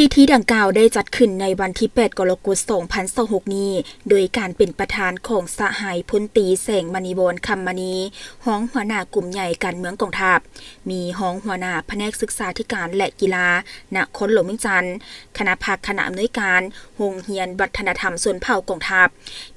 ພິທີດັ່ງກ່າວໄດ້ຈັດຂຶ້ນໃນວັນທີແປດ ກໍລະກົດ ສອງພັນຊາວຫົກນີ້ ໂດຍການເປັນປະທານຂອງສະຫາຍພົນຕີ ແສງມະນີວອນ ຄຳມະນີ ຮອງຫົວໜ້າກຸ່ມໃຫຍ່ການເມືອງກອງທັບ, ມີຮອງຫົວໜ້າພະແນກສຶກສາທິການ ແລະ ກິລານະຄອນຫຼວງວຽງຈັນ, ຄະນະພັກຄະນະອຳນວຍການໂຮງຮຽນວັດທະນະທຳຊົນເຜົ່າກອງທັບ,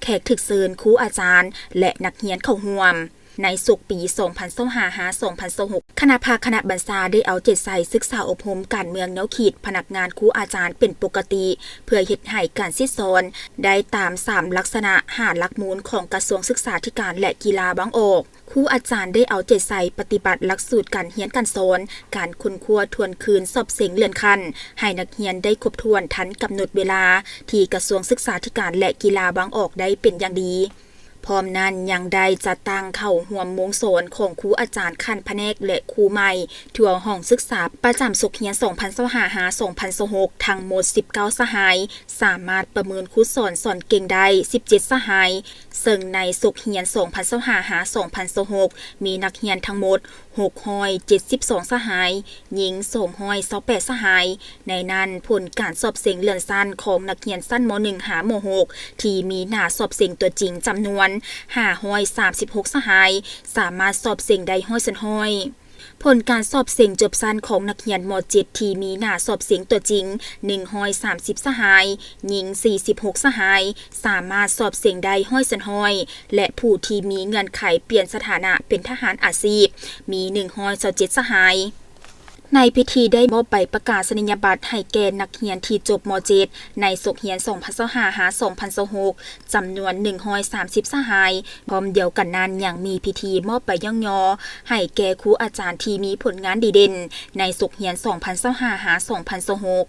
ແຂກຖືກເຊີນ, ຄູອາຈານ ແລະ ນັກຮຽນເຂົ້າຮ່ວມ. ໃນສົກປີສອງພັນຊາວຫ້າ ຫາ ສອງພັນຊາວຫົກ ຄະນະພັກຄະນະບັນຊາໄດ້ເອົາໃຈໃສ່ສຶກສາອົບຮົມການເມືອງແນວຄິດພະນັກງານຄູອາຈານເປັນປົກກະຕິ ເພື່ອເຮັດໃຫ້ການສິດສອນໄດ້ຕາມສາມລັກສະນະ ຫ້າຫຼັກມູນຂອງກະຊວງສຶກສາທິການ ແລະ ກິລາວາງອອກ. ຄູອາຈານໄດ້ເອົາໃຈໃສ່ປະຕິບັດຫຼັກສູດການຮຽນການສອນ, ການຄົ້ນຄວ້າທວນຄືນສອບເສັງເລື່ອນຂັ້ນ ໃຫ້ນັກຮຽນໄດ້ຄົບຖ້ວນທັນກຳນົດເວລາທີ່ກະຊວງສຶກສາທິການ ແລະ ກິລາວາງອອກໄດ້ເປັນຢ່າງດີ. ພ້ອມນັ້ນຍັງໄດ້ຈັດຕັ້ງເຂົ້າຮ່ວມໂມງສອນຂອງຄູອາຈານຂັ້ນພະແນກ ແລະ ຄູໃໝ່ທົ່ວຫ້ອງສຶກສາປະຈຳສົກຮຽນສອງພັນຊາວຫ້າ ຫາ ສອງພັນຊາວຫົກ ທັງໝົດສິບເກົ້າສະຫາຍ, ສາມາດປະເມີນຄູສອນສອນເກັ່ງໄດ້ສິບເຈັດສະຫາຍ, ເຊິ່ງໃນສົກຮຽນສອງພັນຊາວຫ້າ ຫາ ສອງພັນຊາວຫົກ ມີນັກຮຽນທັງໝົດຫົກຮ້ອຍເຈັດສິບສອງສະຫາຍ, ຍິງສອງຮ້ອຍຊາວແປດສະຫາຍ. ໃນນັ້ນ, ຜົນການສອບເສັງເລື່ອນຊັ້ນຂອງນັກຮຽນຊັ້ນ ມໍໜຶ່ງ ຫາ ມໍຫົກ ທີ່ມີໜ້າສອບເສັງຕົວຈິງຈຳນວນຫ້າຮ້ອຍສາມສິບຫົກສະຫາຍ ສາມາດສອບເສັງໄດ້ຮ້ອຍສ່ວນຮ້ອຍ. ຜົນການສອບເສັງຈົບຊັ້ນຂອງນັກຮຽນ ມໍເຈັດ ທີ່ມີໜ້າສອບເສັງຕົວຈິງໜຶ່ງຮ້ອຍສາມສິບສະຫາຍ, ຍິງສີ່ສິບຫົກສະຫາຍ ສາມາດສອບເສັງໄດ້ຮ້ອຍສ່ວນຮ້ອຍ ແລະ ຜູ້ທີ່ມີເງື່ອນໄຂປ່ຽນສະຖານະເປັນທະຫານອາຊີບ ມີໜຶ່ງຮ້ອຍຊາວເຈັດສະຫາຍ. ໃນພິທີໄດ້ມອບໃບປະກາສະນີຍະບັດໃຫ້ແກ່ນັກຮຽນທີ່ຈົບ ມໍເຈັດ ໃນສົກຮຽນສອງພັນຊາວຫ້າ ຫາ ສອງພັນຊາວຫົກ ຈຳນວນໜຶ່ງຮ້ອຍສາມສິບສະຫາຍ. ພ້ອມດຽວກັນນັ້ນ ຍັງມີພິທີມອບໃບຍ້ອງຍໍໃຫ້ແກ່ຄູອາຈານທີ່ມີຜົນງານດີເດັ່ນໃນສົກຮຽນສອງພັນຊາວຫ້າ ຫາ ສອງພັນຊາວຫົກ.